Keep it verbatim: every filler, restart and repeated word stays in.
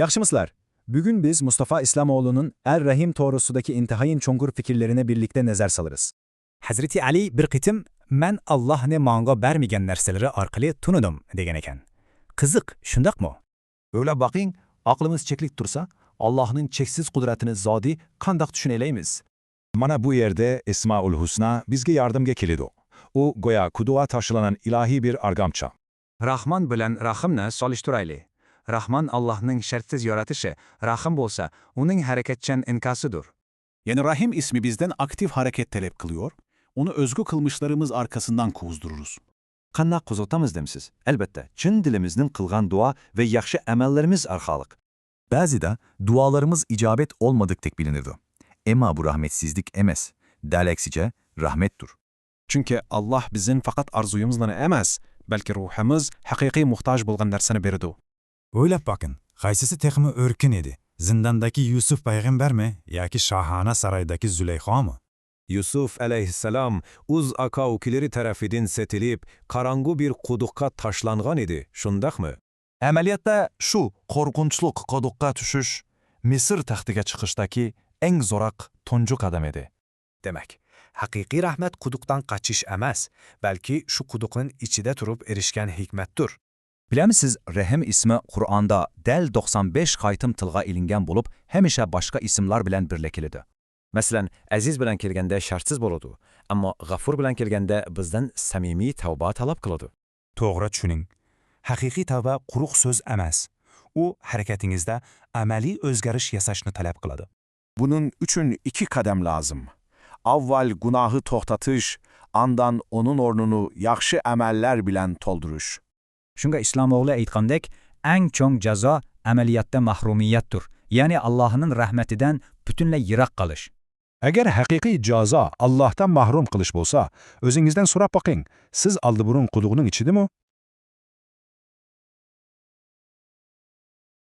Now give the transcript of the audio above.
ياخشىمىسىلەر؟ بۈگۈن بىز مۇستافا ئىسلامئوغلۇنىڭ ئەر-رەھىم توغرىسىدىكى ئىنتايىن چوڭقۇر پىكىرلىرىنى بىرلىكتە نەزەر سالىرىز. ھەزرىتى ئەلى بىر قېتىم، «مەن ئاللاھنى ماڭا بەرمىگەن نەرسىلىرى ئارقىلى تونۇدۇم» دېگەن ئىكەن. قىزىق، شۇنداقمۇ؟ ئويلاپ باقىڭ، ئاقلىمىز چەكلىك تۇرسا، ئاللاھنىڭ چەكسىز قۇدرەتىنى زادى قانداق چۈشىنەلەيمىز؟ مانا بۇ يەردە ئەسمائۇل ھۇسنا بىزگە ياردەمگە كېلىدۇ. ئۇ گويا قۇدۇققا تاشلانغان ئىلاھىي بىر ئارغامچا. راھمان بىلەن راھىمنى سالىشتۇرايلى. راھمان ئاللاھنىڭ شەرتسىز يارىتىشى، راھىم بولسا ئۇنىڭ ھەرىكەتچان ئىنكاسىدۇر. Yani Rahim ismi bizden aktif hareket talep kılıyor, onu özgü kılmışlarımız arkasından kovuzdururuz. قانداق قوزغىتىمىز دەمسىز؟ ئەلۋەتتە، چىن دىلىمىزنىڭ قىلغان دۇئا ۋە ياخشى ئەمەللىرىمىز ئارقىلىق. بەزىدە دۇئالىرىمىز ئىجابەت ئولمىدىك دەپ بىلىنىدۇ. ئەمما بۇ رەھمەتسىزلىك ئەمەس، دەل ئەكسىچە، رەھمەتتۇر. چۈنكى ئاللاھ بىزدىن پەقەت ئارزۇيىمىزنىلا ئەمەس، بەلكى روھىمىز ھەقىقىي موھتاج بولغان نەرسىنى بېرىدۇ. ئويلاپ باقىڭ، قايسىسى تېخىمۇ ئۆركۈن ئىدى؟ زىنداندىكى يۈسۈپ پەيغەمبەرمۇ ياكى شاھانە سارايدىكى زۇلەيخامۇ؟ يۈسۈپ ئەلەيھىسسالام ئۆز ئاكا-ئۇكىلىرى تەرىپىدىن سېتىلىپ، قاراڭغۇ بىر قۇدۇققا تاشلانغان ئىدى، شۇنداقمۇ؟ ئەمەلىيەتتە، شۇ قورقۇنچلۇق قۇدۇققا چۈشۈش مىسىر تەختىگە چىقىشتىكى ئەڭ زوراق تۇنجى قەدەم ئىدى. دېمەك، ھەقىقىي رەھمەت قۇدۇقتىن قاچىش ئەمەس، بەلكى شۇ قۇدۇقنىڭ ئىچىدە تۇرۇپ ئېرىشكەن ھېكمەتتۇر. بىلەمسىز، رەھىم ئىسمى قۇرئاندا دەل توقسان بەش قېتىم تىلغا ئېلىنگەن بولۇپ، ھەمىشە باشقا ئىسىملار بىلەن بىرلىكتە كېلىدۇ. مەسىلەن، ئەزىز بىلەن كەلگەندە شەرتسىز بولىدۇ، ئەمما غەفۇر بىلەن كەلگەندە بىزدىن سەمىمىي تەۋبە تەلەپ قىلىدۇ. توغرا چۈشىنىڭ. ھەقىقىي تەۋبە قۇرۇق سۆز ئەمەس. ئۇ ھەرىكىتىڭىزدە ئەمەلىي ئۆزگىرىش ياساشنى تەلەپ قىلىدۇ. بۇنىڭ ئۈچۈن ئىككى قەدەم لازىم. ئاۋۋال گۇناھى توختىتىش، ئاندىن ئۇنىڭ ئورنىنى ياخشى ئەمەللەر بىلەن تولدۇرۇش. شۇڭا ئىسلام ئوغلى ئېيتقاندەك، ئەڭ چوڭ جازا ئەمەلىيەتتە مەھرۇمىيەتتۇر، يەنى ئاللاھنىڭ رەھمىتىدىن پۈتۈنلەي يىراق قېلىش. ئەگەر ھەقىقىي جازا ئاللاھتىن مەھرۇم قىلىش بولسا، ئۆزىڭىزدىن سوراپ باقىڭ، سىز ئالدىبۇرۇن قۇدۇقنىڭ ئىچىدىمۇ